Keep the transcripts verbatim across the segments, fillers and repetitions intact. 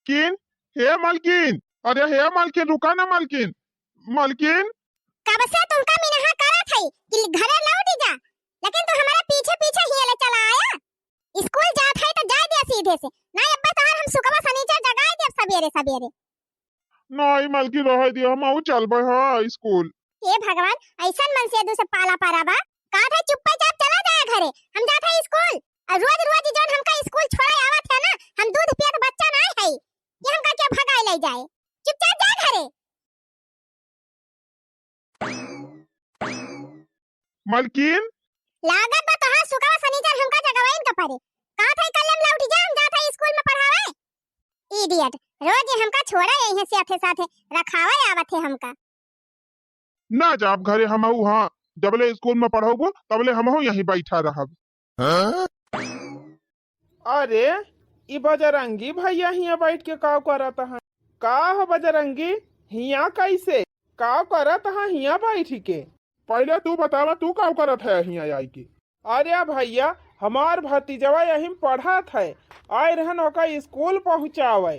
किन, हे मलकिन, अरे हे मलकिन, रुका ना मलकिन, मलकिन। कब से तुमका मिनहा करत हई कि घरे लौटि जा, लेकिन तू हमारे पीछे पीछे हियले चला आया। स्कूल जात हई तो जाए दे सीधे से, ना अब्बे तोहार हम सुकवा सनीचर जगाए देब सबेरे सबेरे। नाहीं मलकिन, रहे दिया, हम आऊ चलबे हाँ स्कूल। हे भगवान, अइसन मनसेधू से पाला परा बा। कहत हई चुप्पे चाप चला जाए घरे, हम जात हई स्कूल। और रोज रोज जौन हमका स्कूल छोड़े आवत है ना, हम दूध पियत बच्चा नाहीं हई कि हमका के भगाए ले जाए। चुपचाप जा घरे। मलकिन। लागत बा तोहार सुकवा सनीचर हमका जगवाइन का परे। कहत हई कल्ले में लौटि जा, हम जात हई स्कूल में पढ़ावे। Idiot, रोज ये हमका छोड़े यहीं से साथे साथे रखावे आवत है हमका। ना जाब घरे हमहू, हाँ, जबले स्कूल में पढ़ौबो तबले हमहू यहीं बैठा रहब। अरे, ई बजरंगी भैया हियाँ बैठ के काव करत हैं? का हो बजरंगी, हियाँ कैसे? काव करत हैं हियाँ बैठ के? पहले तू बतावा, तू काव करत है हियाँ आई के? अरे भैया, हमार भतीजवा यहीं पढ़त है, आए रहन ओका स्कूल पहुँचावे।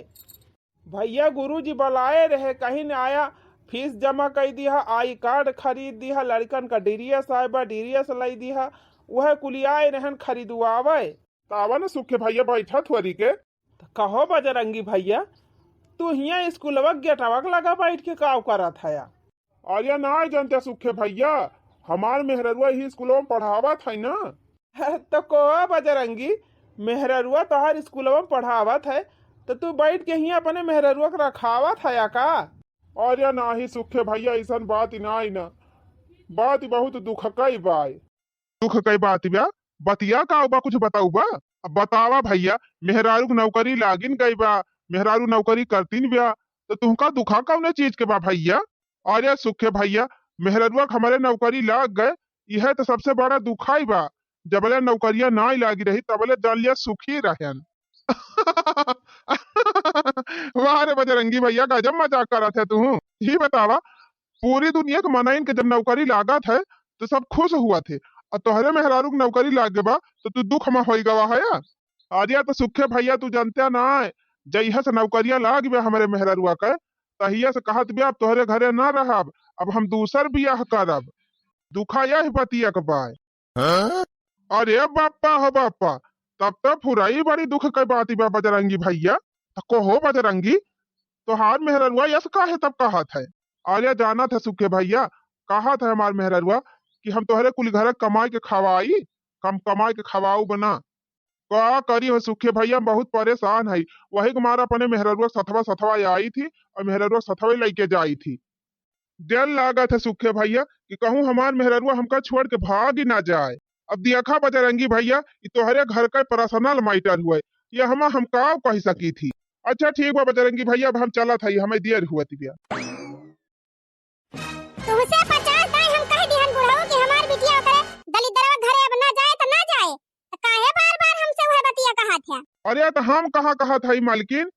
भैया, गुरुजी बलाए रहे, कहिन आया, फीस जमा कइ दिहा, आई कार्ड खरीद दिहा, लड़िकन का ड्रेस आए बा, ड्रेस लइ दिहा, उहे कुलियाए रहन खरीदवावे। त आवा न सुखे भैया, बैठा थोरी के। त कहो बजरंगी भैया, तू हियाँ स्कूलवा के गेटवा के लगा बैठ के काव करत हया? अरे नाहीं जनते सुखे भैया, हमार मेहररुआ ही स्कूलवा में पढ़ावत है ना। त को बजरंगी, मेहररुआ तोहार स्कूलवा में पढ़ावत है, त तू बैठ के हियाँ अपने मेहररुआ के रखावत है या का? अरे नाहीं सुखे भैया, अइसन बात नाहीं ना, बात बहुत दुख कई बाय। दुख कई बात बा, बतिया का बा, कुछ बताऊ बा? अब बतावा भैया, मेहरारू के नौकरी लागिन गई बा, मेहरारू नौकरी करतीन बा, त तुहका दुखा कौने चीज के बा भैया? अरे सुखे भैया, मेहररुआ के हमरे नौकरी लाग गए, यह तो सबसे बड़ा दुखाई बा। जबले नौकरिया नाई लागी रही, तबले जान लिया सुखी रहन। वाह रे बजरंगी भैया, गजब मजाक करत है तू। ही बतावा, पूरी दुनिया के मनइन के जब नौकरी लागत है, तो सब खुश हुआ थे, और तोहरे मेहरारू के नौकरी लाग बा, तो तू दुख में होई गवा है या? अरे तो सुखे भैया, तू जानते ना है, जहिया से नौकरिया लाग बे हमरे मेहररुआ के, तहिया से कहत बे, "अब तोहरे घरे ना रहब, अब हम दूसर बियाह करब।" दुखा यह बतिया के बाय। अरे बापा हो बापा, तब तो फुराई बड़ी दुख के बात बा बजरंगी भैया। त कहो बजरंगी, तोहार मेहररुआ यस काहे तब कहत है? अरे जानत है सुखे भैया, कहत है हमार मेहररुआ कि हम तोहरे कुल घर कमाई के खवाई, कम कमाई के खवाऊ बना। का करी हो सुखे भैया, बहुत परेशान है, वही के मारा अपने मेहररुआ सथवा सथवा आई थी और मेहररुआ सथवे लेके जाई थी। डर लागत है सुखे भैया कि कहूँ हमार मेहररुआ हमका छोड़ के भाग ही ना जाए। अब देखा बजरंगी भैया, ई तोहरे घर का पर्सनल मैटर हुए, ये हम हम का कह सकी थी। अच्छा ठीक बा बजरंगी भैया, अब हम चलत हई, हमें देर हुआ थी भैया। तुमसे पचास दाई हम कह दिहन बुढ़ऊ कि हमार बिटिया ओकरे दलिद्रवा घरे अब ना जाए त ना जाए, त काहे बार-बार हमसे उहे बतिया कहत है? अरे त हम कहाँ कहत हई मालकिन,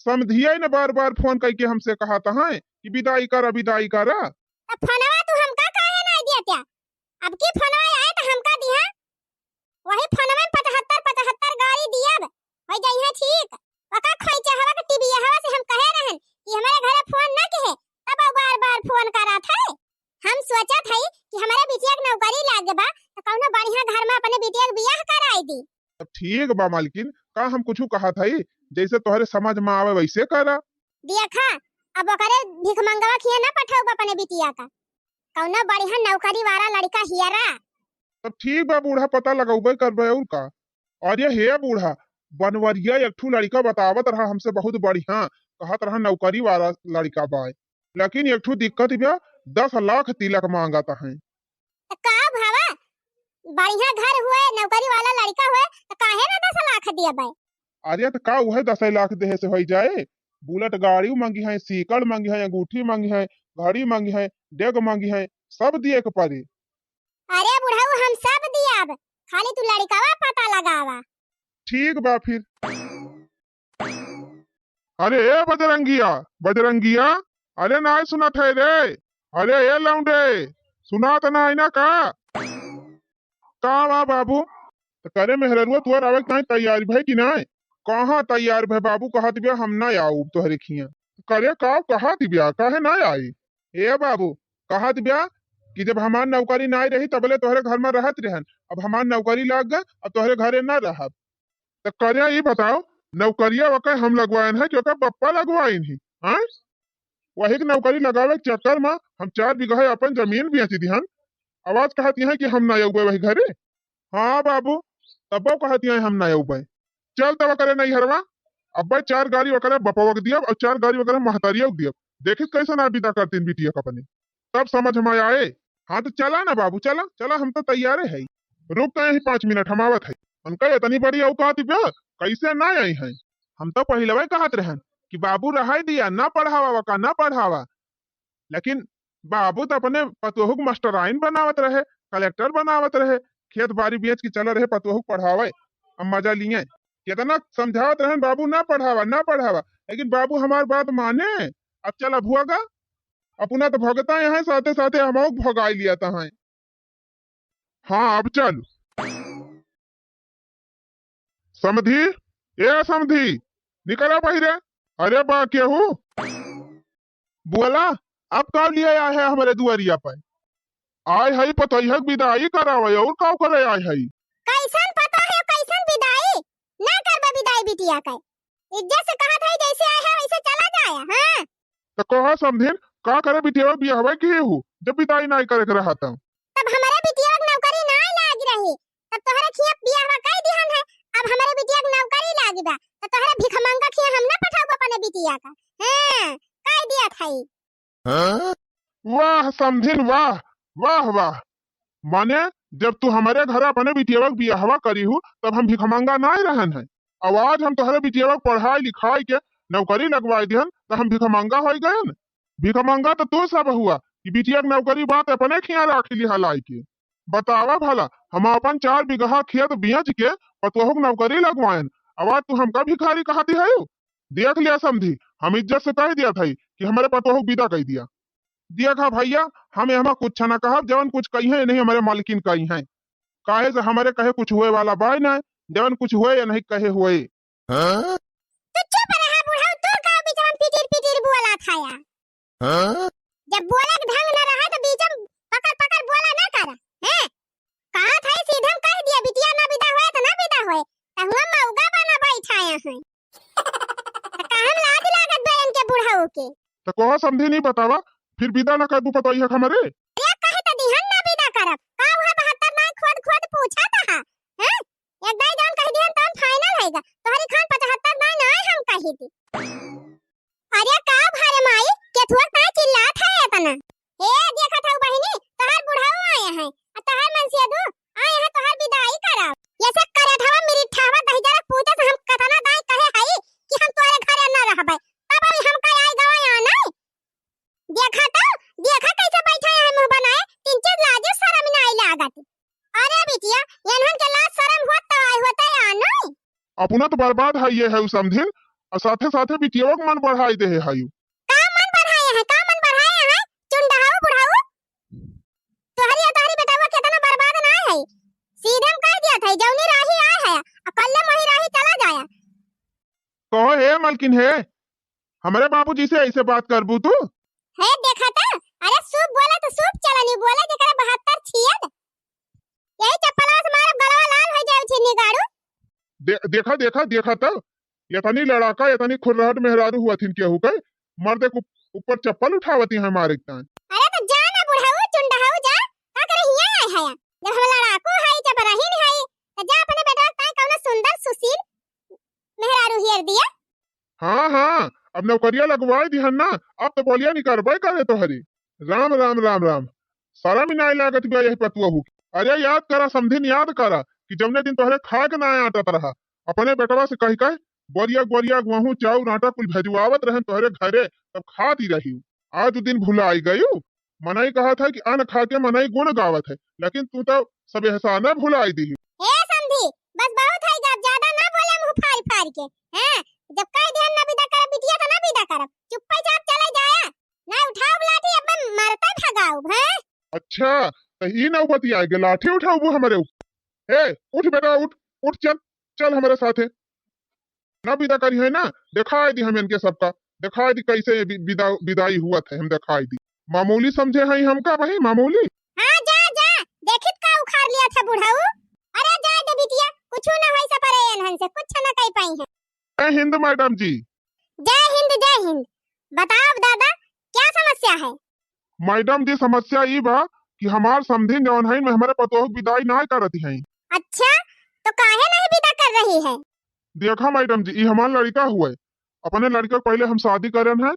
समधिया न बार-बार फोन कइके हमसे कहत हैं कि विदाई करा, विदाई करा। त फोनवा तू हमका काहे ना दिया त्या? अब की फोनवा आए त हमका दिहा। वही फोनवे में पचहत्तर पचहत्तर गारी दियब, होइ जइहे ठीक। ओका खोइचहवा के टिबियहवा से हम कहे रहन कि हमरे घरे फोन न किहे, तब उ बार-बार फोन करत है। हम सोचत हई कि हमरे बिटिया के नौकरी लाग बा, त कौनो बढ़िया घर में अपने बिटिया के बियाह कराई दी। अब ठीक बा मालकिन, का हम कुछ कहत हई, जैसे तोहरे समझ में आवे वैसे करा। देखा, अब ओकरे भिखमंगवा खिया ना पठौब अपने बिटिया का, कौनो बढ़िया नौकरी वाला लड़का हियरा। तब ठीक बा बूढ़ा, पता लगौबे करबे और का। अरे हे बूढ़ा, बनवरिया एक ठू लड़का बतावत रहा हमसे बहुत बढ़िया, कहत रहा नौकरी वाला लड़का बा, लेकिन एक ठू दिक्कत बा, दस लाख तिलक मांगत हैं। त का भवा, बढ़िया घर हुए, नौकरी वाला लड़का हुए, त काहे ना दस लाख दिया बे? अरे त का उहे दस लाख देहे से होई जाए? बुलेट गाड़ी मांगी है, सीकड़ मांगी है, अंगूठी मांगी है, घड़ी मांगी है, डेग मांगी है, सब दिए के पड़ी। अरे बुढ़ऊ, हम सब दियाब, खाली तू लड़िकवा पता लगावा। ठीक बा फिर। अरे ए बजरंगिया, बजरंगिया, अरे नाय सुनत है रे। अरे ए लौंडे, सुनात नाय ना का? का बा बाबू? त करे मेहररुआ तोहर आवे के ताईं तैयार भए कि नाय? कहाँ तैयार भए बाबू, कहत बिया हम ना आउब तोहरे खियाँ। करे का कहत बिया, काहे ना आई? ए बाबू, कहत बिया कि जब हमार नौकरी नाय रही तबले तोहरे घर में रहत रहन, अब हमार नौकरी लाग गए, अब तोहरे घरे ना रहब। त करे ई बताओ, नौकरिया ओके हम लगवाएन है कि ओकर पप्पा लगवाइन ही? हाँ, वही के नौकरी लगावे के चक्कर में हम चार बीघा अपन जमीन बेच दिहन। आवाज कहत यहाँ कि हम ना अउबे वही घरे। हाँ बाबू, तब्बो कहत यहाँ हम ना अउबे। चल तब करे नैहरवा, अब्बे चार गाड़ी ओकरे बपवा के दियब और चार गाड़ी ओकरे महतारिया के दियब। देखिस कैसन आ विदा करतीन बिटिया के अपने, तब समझ में आए। हाँ तो चला ना बाबू, चला, चला, हम तो तैयारे है। रुक तो यही पाँच मिनट, हम आवत है। उनका इतनी बड़ी औकात बा, कैसे ना आई हैं? हम तो पहिलवे कहत रहन कि बाबू रहाई दिया, ना पढ़ावा वका, ना पढ़ावा। लेकिन बाबू तो अपने पतोहू के मास्टराइन बनावत रहे, कलेक्टर बनावत रहे, खेत बाड़ी बेच के चल रहे पतोहू के पढ़ावे, अब मजा लिए। कितना समझावत रहन बाबू ना पढ़ावा, ना पढ़ावा, लेकिन बाबू हमार बात माने। अब चला भुआगा, अपना तो भगता यहाँ साथे साथे हमहू के भगाई लिया तहाँ। हाँ अब चल। समधी, ए समधी, निकला बहिरे। अरे बा केहू? बोला, अब का लिए आए है हमरे दुआरिया पे? आए है पतोहिया के विदाई करावे, और का करे आए है? कैसन पतोह है, कैसन विदाई? ना करबा विदाई बिटिया के। इज्जत से कहत है, जैसे आए है वैसे चला जाए। हाँ। तो कहा समधिन, का करे बिटिया बियाहवा के हो, जब विदाई नाई करे के रहा त? तब हमरे बिटिया के नौकरी नाई लाग रही, तब तोहरे खिया बियाहवा कई दिहन है। अब हमरे बिटिया के नौकरी लागी बा, तो तोहरे भिखमंगा खिया हम ना पठाऊ अपने बिटिया का। हाँ, कई दिया था। वाह समधिन वाह, वाह वाह। माने जब तू हमरे घर अपने बिटिया के बियाहवा करी हू, तब हम भिखमंगा नाई रहन है। अब आज हम तोहरे बिटिया के पढ़ाई लिखाई के नौकरी लगवाई दिहन, तो हम भिखमंगा हो गए न? भिखमंगा तो तू सब हुआ कि बिटिया के नौकरी बात अपने खिया राख ली हलाई के। बतावा भला, हम अपन चार बीघा खेत बेच के पतोहू के नौकरी लगवाएन, अब आज तू हमका भिखारी कहती है? देख लिया समधी, हम इज्जत से कह दिया था कि हमारे पतोहू के विदा कह दिया। देखा भैया, हम एहमा कुछ ना कहब, जवन कुछ कही है नहीं हमारे मालकिन कही है, काहे से हमारे कहे कुछ हुए वाला बाय ना, जवन कुछ हुए या नहीं कहे हुए। तू चुप रहा बुढ़ऊ, तू का बीच में पिटिर पिटिर बोला था या? जब बोले के ढंग न रहे तो बीच में पकड़ पकड़ बोला ना कर। हैं? कहा था सीधे हम कह दिया बिटिया ना विदा होए तो ना विदा होए, तो हुआ मौगा बना बैठाया है। तो कहम लाज लागत बा इनके बुढ़ऊ के। तो कहो समधी नहीं बतावा, फिर विदा ना करबू पतोहिया हमरे? अरे कहे तो दिहन ना विदा करब, का हुआ बहत्तर नाई खोद खोद पूछा था? हैं? एक दाई जौन कह दिहन तौन final है गा, तोहरी खान पचहत्तर नाई नाई हम कही थी। अरे का भरे माई, केथुआ का चिल्लात है इतना? ए, देखत हऊ बहिनी, तोहार बुढ़ऊ आए हैं, आ तोहार मनसेदू आए हैं, तोहार विदाई करब। ये से करे धवा मेरी ठावा दही जरा पूछे से हम कतना दाई कहे हई कि हम तोरे घरे न रहबे, तब अभी हम का आई गवा यहाँ नहीं। देखा तो, देखा कैसे बैठा है मुंह बनाए, तीन चीज लाजे शरम नहीं लागत। अरे बिटिया, इन्हन के लाज शरम होत तो आए होते या नहीं? अपना तो बर्बाद है ये है समधिन, और साथे साथे बिटियावा के मन बढ़ाई दे है। का मन बढ़ाए है, का मन बढ़ाए है? चुंडहाऊ बुढ़ाऊ, तोहरी और तोहरी बेटवा केतना बर्बाद ना है। सीधे हम कह दिया था, जौनी राही आए है, आ कल्ले मोही राही चला जाया। कहो हे मलकिन हे, हमरे बाबूजी से ऐसे बात करबू तू? हे देखा था, अरे सूप बोले तो सूप चलनी बोले, जेकरा बहत्तर छियद। यही चप्पलवा से मारब, गलवा लाल हो जाए छिन्नी गाड़ू। दे-, देखा, देखा, देखा तो, इतनी लड़ाका, इतनी खुर्रहट मेहरारू हुआ थिन केहू के, मर्दे के ऊपर चप्पल उठावती है मारे के तान। अरे तो जा ना बुढ़ऊ, चुंडहाऊ जा, का करे हिया आए है? जब हम लड़ाकू है, जब रहीन है, तो जा अपने बेटवा के ताई कौनो सुंदर सुशील मेहरारू हेर दिया। हाँ, हाँ, अब नौकरिया लगवाए दिहन ना, अब तो बोलिया निकरबे करे तोहरी। राम, राम, राम, राम। शरम ही नाई लागत बा यही पतुआ हूँ। अरे याद करा समधिन, याद करा कि जौने दिन तोहरे खाए के ना आटत रहा, अपने बेटवा से कह के बोरिया, बोरिया गेहूं, चाउर, आटा कुल भेजवावत रहन तोहरे घरे, तब खाती रही। आज उ दिन भुलाई गयू। मनई कहा था कि अन्न खा के मनई गुण गावत है, लेकिन तू तो सब एहसाना भुलाई दी। ए समधी, बस बहुत है, अब ज्यादा ना बोले मुंह फाड़ फाड़ के। हैं, जब कह दिहन ना विदा करब बिटिया तो ना विदा करब, चुप्पे चाप चले जाया, ना उठाओ लाठी, अब मैं मरता भगाओ। हैं? अच्छा, तो ई ना बतिया के लाठी उठाओ हमरे ऊपर। ए, उठ बेटा उठ, उठ चल, चल हमरे साथे। ना विदा करिहैं ना, देखाइ दी हम इनके सबका, देखाइ दी कैसे ये बि-, विदा, विदाई हुवत है, हम देखाइ दी। मामूली समझे हैं हमका भाई, मामूली। हाँ, जा, जा, देखित का उखाड़ लिया था बुढ़ऊ। अरे जा दे बिटिया, कुछ ना होई सपरे एनहन से, कुछ ना कह पाई है। जय हिंद मैडम जी। जय हिंद, जय हिंद। बताओ दादा, क्या समस्या है? मैडम जी, समस्या ई बा कि हमार समधिन जौन हईन, मैं हमरे पतोह के विदाई नाय करत हईन। अच्छा, तो काहे नहीं विदा कर रही है? देखा मैडम जी, ई हमार लड़िका हुए, अपने लड़िका के पहिले हम शादी करेन है,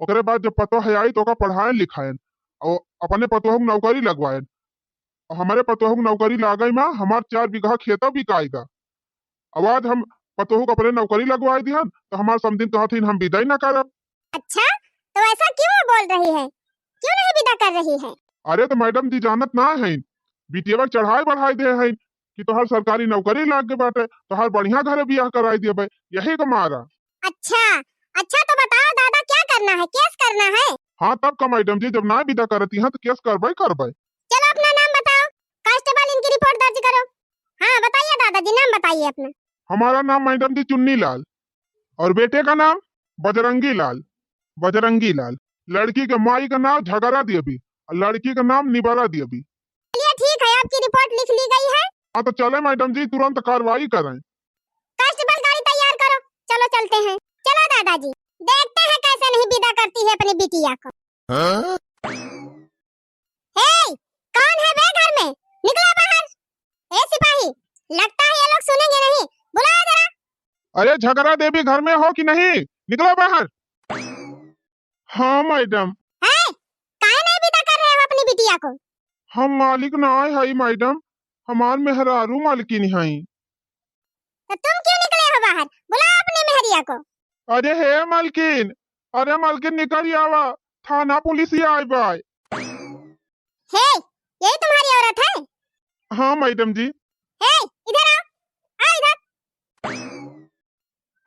ओकरे बाद जब पतोह आई तो ओका पढ़ाएन लिखाएन, और अपने पतोह के नौकरी लगवाएन। और हमरे पतोह के नौकरी लागई मा हमार चार बीघा खेता बिकाएगा। अब आज हम पतोह के अपने नौकरी लगवाए दिहन, तो हमार समधिन कहत हईन हम विदाई ना करब। अच्छा, तो ऐसा क्यों बोल रही है, क्यों नहीं विदा कर रही है? अरे तो मैडम जी जानत ना है, बिटिया के चढ़ाई बढ़ाई दे है कि तोहार सरकारी नौकरी लाग गए बाटे, तोहार बढ़िया घरे बियाह कराई देबे, यही के मारा। अच्छा, अच्छा तो बताओ दादा, क्या करना है, केस करना है? हाँ तब का मैडम जी, जब ना विदा करती हैं तो केस करबे करबे। चलो अपना नाम बताओ, कांस्टेबल इनकी रिपोर्ट दर्ज करो। हाँ बताइए दादाजी, नाम बताइए अपना। हमारा नाम मैडम जी चुन्नी लाल और बेटे का नाम बजरंगी लाल। बजरंगी लाल। लड़की के माई का नाम झगरा देवी और लड़की का नाम निबरा देवी। चलिए ठीक है, आपकी रिपोर्ट लिख ली गई है। हाँ तो चले मैडम जी, तुरंत कार्रवाई करें। कांस्टेबल गाड़ी तैयार करो, चलो चलते हैं। चलो दादाजी, देखते हैं कैसे नहीं विदा करती है अपनी बिटिया को। हाँ? हे, कौन है बे घर में? निकलो बाहर। ए सिपाही, लगता है ये लोग सुनेंगे नहीं, बुलाओ जरा। अरे झगरा देवी घर में हो कि नहीं? निकलो बाहर। हाँ मैडम। है, काहे नहीं विदा कर रहे हो अपनी बिटिया को? हम मालिक ना आए हई मैडम, हमार मेहरारू मालकिन हई। तो तुम क्यों निकले हो बाहर? बुलाओ अपनी मेहरिया को। अरे हे मालकिन, अरे मालकिन निकल आवा, थाना पुलिस ही आए बाय। हे, यही तुम्हारी औरत है? हाँ मैडम जी। हे, इधर आओ, आओ इधर।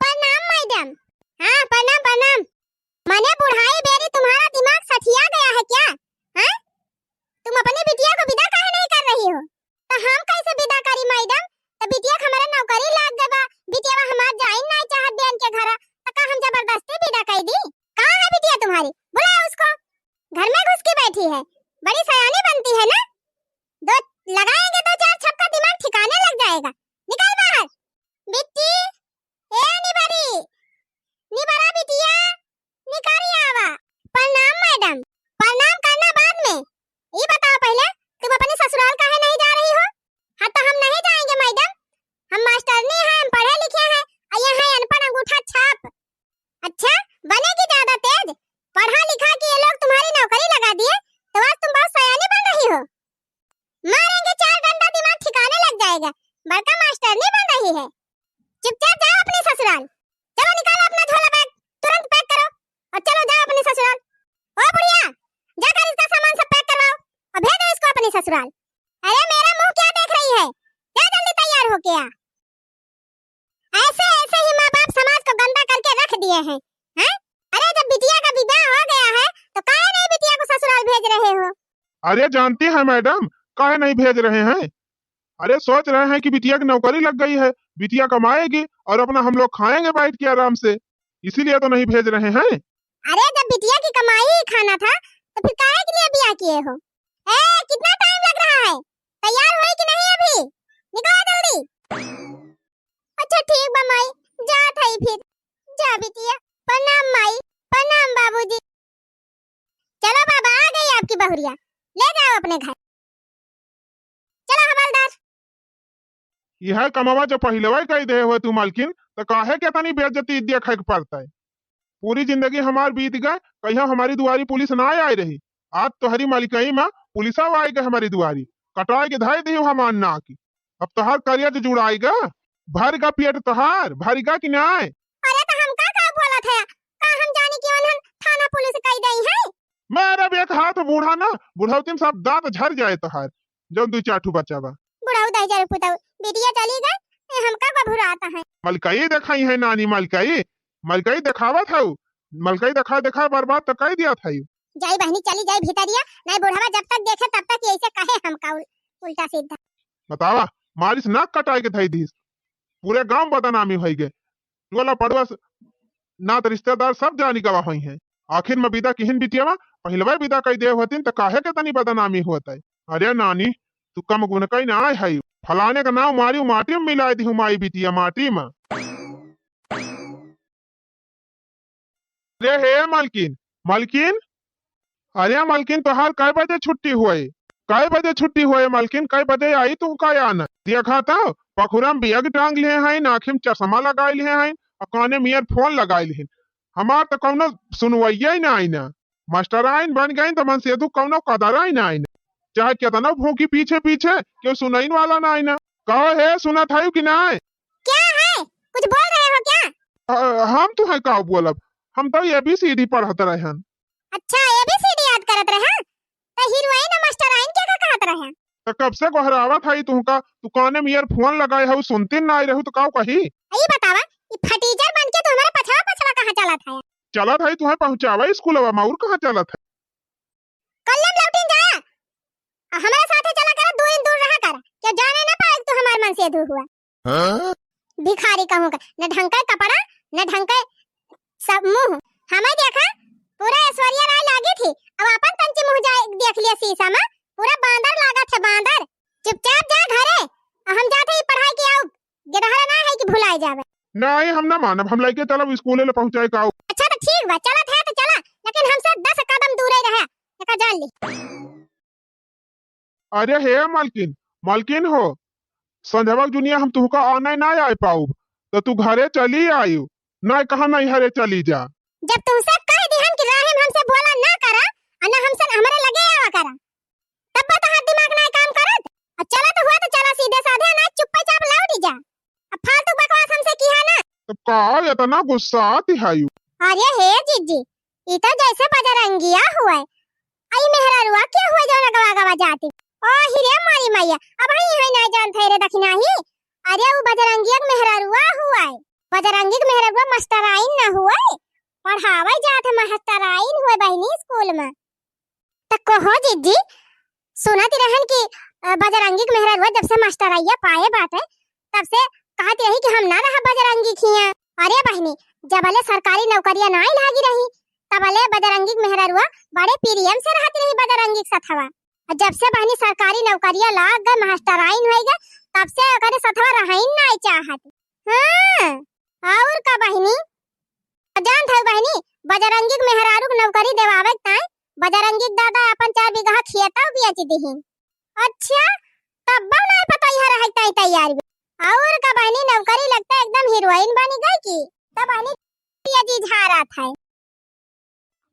प्रणाम मैडम। हाँ प्रणाम प्रणाम। मने बुढ़ाई बेरी तुम्हारा दिमाग सठिया गया है क्या? हैं? तुम अपनी बिटिया को विदा काहे नहीं कर रही हो? तो हम कैसे विदा करी मैडम? तो बिटिया के हमारे नौकरी लाग गए बा, बिटिया हमार जाइन नहीं चाहत बहन के घरा, तो का हम जबरदस्ती विदा कर दी? कहाँ है बिटिया तुम्हारी? बुलाओ उसको। घर में घुस के बैठी है, बड़ी सयानी बनती है ना। दो लगाएंगे दो चार छक्का, दिमाग ठिकाने लग जाएगा। निकल बाहर। बिट्टी, ए निबरी, निबरा बिटिया, निकारी आवा। प्रणाम मैडम। प्रणाम करना बाद में, ये बताओ पहले तुम अपने ससुराल काहे नहीं जा रही हो? हाँ तो हम नहीं जाएंगे मैडम, हम मास्टरनी हैं, हम पढ़े लिखे हैं, और ये है अनपढ़ अंगूठा छाप। अच्छा, बनेगी ज्यादा तेज, पढ़ा लिखा के ये लोग तुम्हारी नौकरी लगा दिए तो आज तुम बहुत सयानी बन रही हो। मारेंगे चार डंडा, दिमाग ठिकाने लग जाएगा, बड़का मास्टरनी बन रही है। चुपचाप जाओ अपने ससुराल। चलो निकालो अपना झोला बैग, तुरंत पैक करो और चलो जाओ अपने ससुराल। ओ बुढ़िया, जाकर इसका सामान सब पैक करवाओ और भेजो इसको अपने ससुराल। अरे मेरा मुंह क्या देख रही है, जा जल्दी तैयार होके आ। ऐसे ऐसे ही माँ बाप समाज को गंदा करके रख दिए हैं, हैं? अरे जब बिटिया का विवाह हो गया है तो काहे नहीं बिटिया को ससुराल भेज रहे हो? अरे जानती हैं मैडम, काहे नहीं भेज रहे हैं? अरे सोच रहे हैं कि बिटिया की नौकरी लग गई है, बिटिया कमाएगी और अपना हम लोग खाएंगे बैठ के आराम से, इसीलिए तो नहीं भेज रहे हैं। अरे जब बिटिया की कमाई ही खाना था तो फिर काहे के लिए ब्याह किए हो? ए, कितना टाइम लग रहा है, तैयार हुई कि नहीं अभी? निकलो जल्दी। अच्छा ठीक बा माई, जात हई फिर। जा बिटिया, प्रणाम माई, प्रणाम बाबूजी। चलो बाबा, आ गई आपकी बहुरिया, ले जाओ अपने घर। चलो हवलदार। यह कमवा जो पहिलवा कह दे हो तू मालकिन, तो काहे के तनी बेइज्जती देखे के पड़ता है? पूरी जिंदगी हमार बीत गए, कहिया हमारी दुआरी पुलिस ना आए रही। आज तोहरी मालिकाई में पुलिसा आए गए हमारी दुआरी, कटाए के धाए दी हमार नाक। अब तोहार करिया जो जुड़ाएगा, भर का पेट तोहार, भर का कि नाय? अरे तो हमका का बोलत है? का हम जानी कि उन्हन थाना पुलिस कह गई है? मारब एक हाथ बूढ़ा ना, बुढ़ौती में सब दांत झर जाए तोहार, जौन दू चार ठू बच्चा बा। बुढ़ऊ दहिजर पुतऊ, बिटिया चली गई, ए हमका घबराता है। मलकई देखाई है नानी, मलकई, मलकई देखावत हऊ, मलकई देखा देखा बर्बाद तो कर दिया था। जाई बहनी, चली जाई भीतरिया, नहीं बुढ़वा जब तक देखे तब तक यही से कहे हमका उल-, उल्टा सीधा। बतावा, मारिस नाक कटाए के धई दिस। पूरे गांव बदनामी होई गए। टोला पड़ोस, नात रिश्तेदार सब जानी गवा होई हैं। आखिर में विदा किहिन बिटियावा, पहिलवा विदा कई देव हतिन त काहे के तनी बदनामी होत है? अरे नानी, तू कम गुण कई ना आए है। फलाने का नाव मारी माटी में मिलाए दिहु माई बिटिया माटी में। अरे हे मलकिन, मलकिन, अरे मलकिन, तोहार कै बजे छुट्टी हुए? कै बजे छुट्टी हुए मलकिन? कै बजे आई तू का आना? देखा तो पखुरा में बैग टांग लिए हैं, आँखी में चश्मा लगाए लिए हैं, और काने में earphone लगाए लिए हैं। हमार तो कौनो सुनवैया ही ना आई ना। मास्टराइन बन गई तो मनसेधु कौनो कदर ही ना आई ना। चाहे कितना भूखी पीछे पीछे, क्यों सुनैन वाला ना आई ना। कहो हे, सुनत है कि ना? क्या है? कुछ बोल रहे हो क्या? अ, हम तो है का बोलब, हम तो एबीसीडी पढ़त रहन। अच्छा, एबीसीडी याद करत रहे? तो हीरोइन और मास्टराइन के का कहत रहे? तो कब से गोहरावत है तुहका, तू काने में earphone लगाए हऊ, सुनती ना आई रहू तो का कही? ई बतावा, ई फटीचर बन के तू हमारे पछवा पछवा कहाँ चलत है? चलत है तुहे पहुँचावा स्कूलवा में, और कहाँ चलत है? कल्लम लौटिन जाया, आ हमारे साथे चला कर, दूर दूर रहा कर, क्या जाने ना पाए तू हमार मनसेधु हुआ। हाँ? भिखारी कहूँ का, न ढंग के कपड़ा, न ढंग के सब मुँह। हमें देखा, पूरा ऐश्वर्या राय लागी थी, अब अपन तंची मुँह जाए देख लिया शीशा में, पूरा बांदर लागत है, बांदर। चुपचाप जा घरे, आ हम जाते ही पढ़ाई के आओ, गेदहरा ना है कि भुलाए जावे। नहीं, हम ना मानब, हम लइके चलब स्कूले ले पहुँचाए का आओ। अच्छा तो ठीक बा, चलत है तो चला, लेकिन हमसे दस कदम दूरे रहे, एका जान ली। अरे हे मालकिन, मालकिन हो, संझवा के जुनिया हम तुहका आने ना आए पाउब, तो तू घरे चली आयु, ना कहा नैहरे चली जा। जब तुमसे कह दिहन कि राहिम हमसे बोला ना करा, और ना हमसे हमरे लगे आवा करा, तब तो तोहार दिमाग ना काम करत। और चला तो हुआ तो चला सीधे साधे, ना चुप्पे चाप लौट जा। अब फालतू बकवास हमसे किहा ना। तो का इतना गुस्सा आती है यू? अरे हे जीजी, ई तो जैसे बजरंगिया हुए, आई मेहरारुआ के हुए जौन गवा गवा जाती। ओ हिरे मारी मैया, अब ही है ना जानत है रे दखिनाही। अरे वो बजरंगिया के मेहरारुआ हुए, बजरंगी के मेहरारुआ मास्टराइन ना हुए, पढ़ावे जात है मास्टराइन हुए बहिनी स्कूल में। त कहो जीजी, सुनत रहन कि, अ, बजरंगी के मेहरारुआ जब से मास्टरैया पाए बाटे, तब से कहत रही कि हम ना रहब बजरंगी खिया। अरे बहिनी, जबले सरकारी नौकरिया नाई लागी रही, तबले बजरंगी के मेहरारुआ बड़े प्रेम से रहत रही बजरंगी के सथवा। और जब से बहिनी सरकारी नौकरिया लाग गए, मास्टराइन होई गए, तब से ओकरे सथवा रहइन नाई चाहत। हाँ, और का बहिनी? जानत हऊ बहिनी, बजरंगी के मेहरारू के नौकरी देवावे के ताई बजरंगी के दादा अपन चार बीघा खेतौ बेच दिहिन। अच्छा, तब्बो नाई पतोहिया रहे ताई तैयार बे। और का बहिनी, नौकरी लगते एकदम हीरोइन बनी गई की। तब बहिनी ये जी झारा था।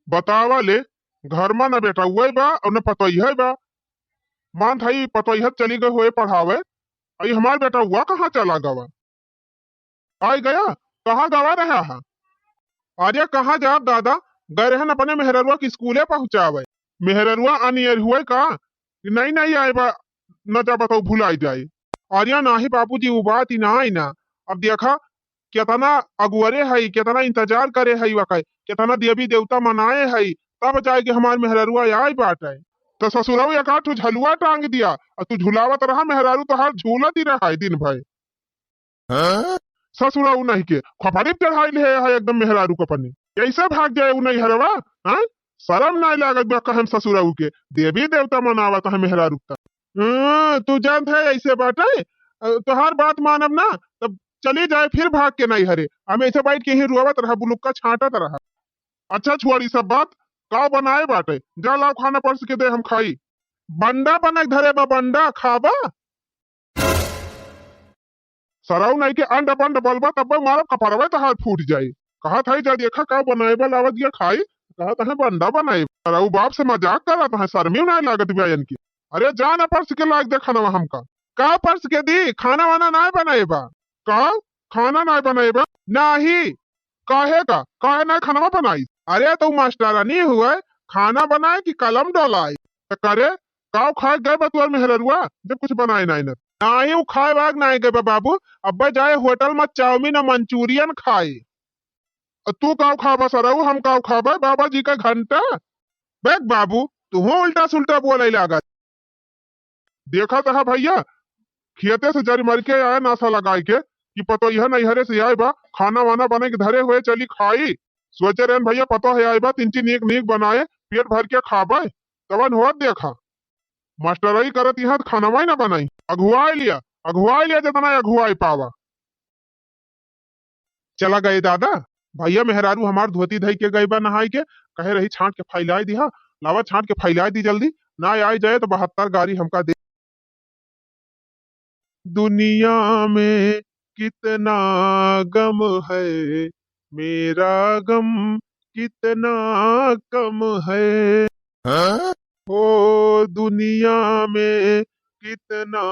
बतावा ले, घर में न बेटउआ बा और न पतोहिया बा। मान थाई पतोहिया चली गई होए पढ़ावे, आई हमार बेटउआ कहाँ चला गवा? आय गया, कहाँ गवा रहा है? अरे कहाँ जाब दादा, गए रहन अपने मेहररुआ के स्कूले पहुँचावे। मेहररुआ अनियर हुए का कि नहीं, नहीं आए बा, न जा बताओ भुलाई जाए। अरे नाही बाबूजी, वो बात ही ना आई ना। अब देखा, कितना अगुअरे हई, कितना इंतजार करे हई वकै, कितना देवी देवता मनाए हई, तब जाए के हमार मेहररुआ आए बाटे। तो ससुरऊ एक आठ ठो झलुआ टांग दिया, और तू झुलावत रहा, मेहरारू तोहार झूलत ही रहा है दिन भर। हाँ? ससुरऊ नहीं के खोपड़ी पे चढ़ाई ले है एकदम मेहरारू के अपने। कैसे भाग जाए उ नैहरवा? हाँ? शर्म नहीं लागत बा कहम ससुरऊ के, देवी देवता मनावत है मेहरारू का। हाँ, तू जानत है ऐसे बाटे, अ, तोहार बात मानब ना, तब चली जाए फिर भाग के नैहरे। हम ऐसे बैठ के ही रोवत रहा, बुलुक्का छाटत रहा। अच्छा छोड़ी सब बात, का बनाए बाटे? जा लाओ खाना परस के दे, हम खाई। बंडा बना के धरे बा, बंडा खाबा? सरऊ नहीं के अंड बंड बलबा तब्बे मारब कपड़वे तहार फूट जाई। कहत है जा देखा का बनाए बा लावत गया खाई, कहत है बंडा बनाए। सरऊ बाप से मजाक करत है, शर्मी नहीं लागत बा इनके। अरे जा ना परस के लाग दे खाना हमका। का परस के दी? खाना वाना नहीं बनाए बा। का? खाना नहीं बनाए बा? नहीं। काहे का? काहे नहीं खाना बनाई? अरे तो मास्टरानी हुए, खाना बनाए कि कलम डोलाए? त करे, काव खाए गए बा तुअर मेहररुआ, जब कुछ बनाए नहीं न? नाही उ खाए वाग नहीं गए बा बाबू, अब्बे जाए होटल में चाउमीन और मंचूरियन खाए। अ तू काव खाबा सरऊ, हम काव खाबा? बाबा जी का घंटा। बैग बाबू, तू हो उल्टा सुल्टा बोले लागत। देखा तहा भैया, खेते से जरि मरि के आए नासा लगाइ के कि पतोहिया नैहरे से आए बा, खाना वाना बनाइ के धरे हुए चली खाई। सोचे रहेन भइया पतोह आए बा, तिनची नीक नीक बनाए, पेट भरि के खाबइ। तवन होत देखा, मास्टरई करत इहाँ त खानवइ न बनाई। अघुआइ लिया, अघुआइ लिया, जेतना अघुआइ पावा। चला गए दादा, भइया मेहरारू हमार धोती धइ के गइ बा नहाइ के, कहे रही छाँट के फइलाइ दिहा, लावा छाँट के फइलाइ दी जल्दी, ना आइ जाए त बहत्तर गारी हमका दे। दुनिया में कितना गम है, मेरा गम कितना कम है। हाँ? ओ दुनिया में कितना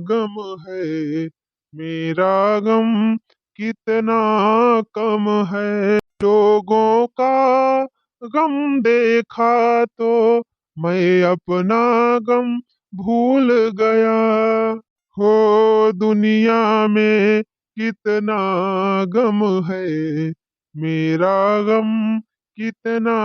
गम है, मेरा गम कितना कम है। लोगों का गम देखा तो मैं अपना गम भूल गया। हो दुनिया में कितना गम है, मेरा गम कितना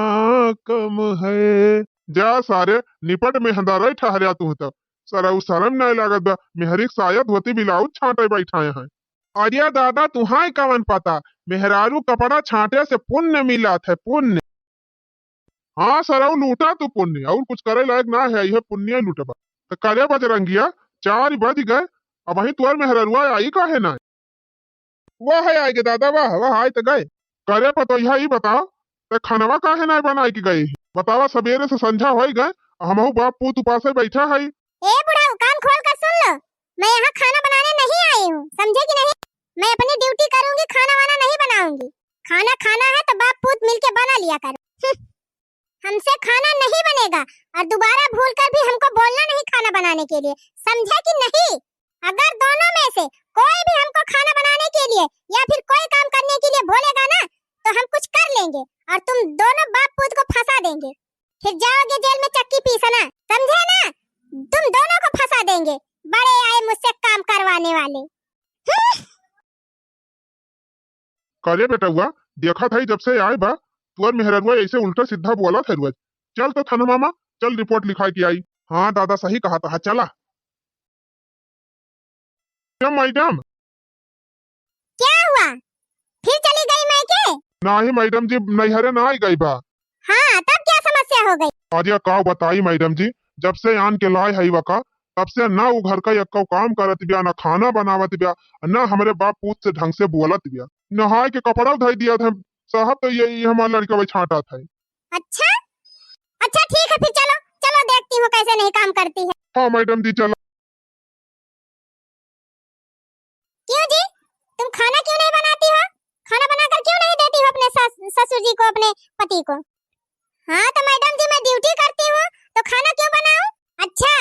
कम है। जा सारे, निपट मेहंदारई ठहर्या तू तब। सरऊ सरम नाहीं लागत बा, मेहरी के साया धोती बिलाउज छाँटे बैठाए हैं। अरे दादा, तुहाई कवन पता, मेहरारू कपड़ा छाँटे से पुण्य मिलत है, पुण्य। हाँ सरऊ, लूटा तू पुण्य, अउर कुछ करे लायक ना है, इहे पुण्य लूटबा। त करे बजरंगिया, चार बज गए, अबहीं तोर मेहररुआ आई काहे ना? वाह, आइ गे दादा, वाह, वाह, आइ त गए। करे पतोहिया, ई बताओ, ते खानवा काहे नाहीं बनाइ के गए? बतावा, सबेरे से संझा होइ गए, हमहू बाप पूत उपासे बैठा हई। ए बुढ़ऊ, कान खोल कर सुन लो, मैं यहाँ खाना बनाने नहीं आई हूँ, समझे कि नहीं? मैं अपनी ड्यूटी करूँगी, खाना वाना नहीं बनाऊँगी। खाना खाना है तो बाप पूत मिलके बना लिया करो। हम्म। हमसे खाना नहीं बनेगा और दोबारा भूल कर भी हमको बोलना नहीं खाना बनाने के लिए, समझे कि नहीं? अगर दोनों में से कोई भी हमको खाना बनाने के लिए या फिर कोई काम करने के लिए बोलेगा ना, तो हम कुछ कर लेंगे और तुम दोनों बाप पूत को फंसा देंगे। फिर जाओगे जेल में चक्की पीसना, समझे ना? तुम दोनों को फंसा देंगे, बड़े आए मुझसे काम करवाने वाले। हम्म। करे बेटउआ, देखत हई जब से आए बा, तोर मेहररुआ ऐसे उल्टा सीधा बोलत है रोज। चल तो थाना मामा, चल रिपोर्ट लिखाए के आई। हाँ दादा, सही कहत हा, चला। क्या मैडम? क्या हुआ? फिर चली गई मायके? नाही मैडम जी, नैहरे ना आई गई बा। हाँ, तब क्या समस्या हो गई? अरे का बताई मैडम जी, जब से आन के लाए हई वका, तब से ना उ घर का एक्को काम करत बिया, ना खाना बनावत बिया, ना हमरे बाप पूत से ढंग से बोलत बिया। नहाए के कपड़ा धई दिया था साहब, तो ये, ये हमार लड़का वही छांटत है। अच्छा, अच्छा ठीक है, फिर चलो, चलो देखती हूँ कैसे नहीं काम करती है। हाँ मैडम जी, चलो। क्यों जी, तुम खाना क्यों नहीं बनाती हो? खाना बनाकर क्यों नहीं देती हो अपने सास, ससुर जी को, अपने पति को? हाँ, तो मैडम जी, मैं ड्यूटी करती हूँ, तो खाना क्यों बनाऊं? अच्छा,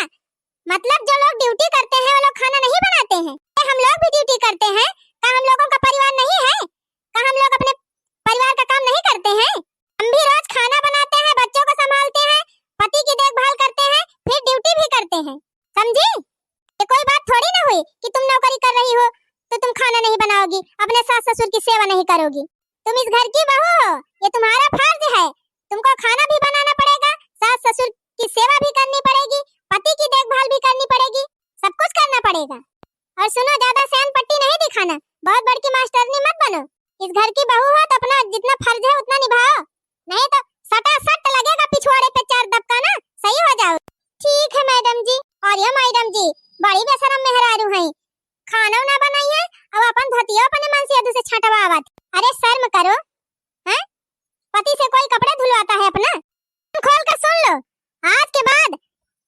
मतलब जो लोग ड्यूटी करते हैं, वो लोग खाना नहीं बनाते हैं? क्या हम लोग भी ड्यूटी करते हैं? क्या हम लोगों का परिवार नहीं है? क्या हम लोग अपने परिवार का काम नहीं करते हैं? हम भी रोज खाना बनाते हैं, बच्चों को संभालते हैं, पति की देखभाल करते हैं, फिर ड्यूटी भी करते हैं, समझी? ये कोई बात थोड़ी ना हुई कि तुम नौकरी कर रही हो तो तुम खाना नहीं बनाओगी, अपने सास ससुर की सेवा नहीं करोगी। तुम इस घर की बहू हो, ये तुम्हारा फर्ज है। तुमको खाना भी बनाना पड़ेगा, सास ससुर की सेवा भी करनी पड़ेगी, पति की देखभाल भी करनी पड़ेगी, सब कुछ करना पड़ेगा। और सुनो, ज्यादा सयान पट्टी नहीं दिखाना, बहुत बड़की मास्टरनी मत बनो। इस घर की बहू हो तो अपना जितना फर्ज है उतना निभाओ, नहीं तो सटा सट लगेगा पिछवाड़े पे चार दबका ना, सही हो जाओ। ठीक है मैडम जी। और ये मैडम जी, बड़ी बेशरम मेहरारू हैं, खाना ना बनाई है और अपन धोतिया अपने मन से दूसरे छटवावत। अरे शर्म करो, हैं? पति से कोई कपड़े धुलवाता है अपना? खोल कर सुन लो, आज के बाद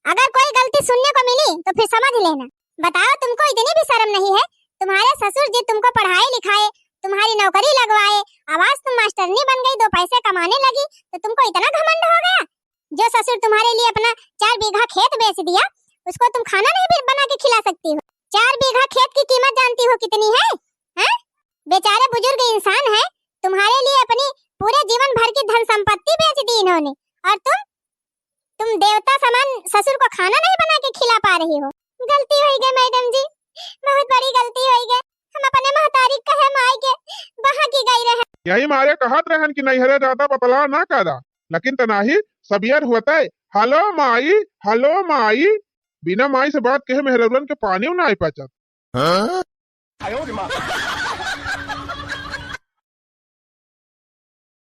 अगर कोई गलती सुनने को मिली तो फिर समझ लेना। बताओ, तुमको इतनी भी शर्म नहीं है? तुम्हारे ससुर जी तुमको पढ़ाए लिखाए, तुम्हारी नौकरी लगवाए, अब आज तुम मास्टरनी बन गई, दो पैसे कमाने लगी, तो तुमको इतना घमंड हो गया? जो ससुर तुम्हारे लिए अपना चार बीघा खेत बेच दिया, उसको तुम खाना नहीं भी बना के खिला सकती हो? चार बीघा खेत की कीमत जानती हो कितनी है? हैं? बेचारे बुजुर्ग इंसान हैं, तुम्हारे लिए अपनी पूरे जीवन भर की धन संपत्ति बेच दी इन्होंने, और तुम, तुम देवता समान ससुर को खाना नहीं बना के खिला पा रही हो। गलती होई गई मैडम जी, बहुत बड़ी गलती होई गई। हम अपने महतारी कहे माई के बहा की गई रहे। यही मारे कहत रहन कि नैहरे ज्यादा बतलाव ना करा, लेकिन तनाही सबियर होते। हेलो माई, हेलो माई। बिना माई से बात कहे मेहररुअन के पानी ना आई पाचत। हाँ?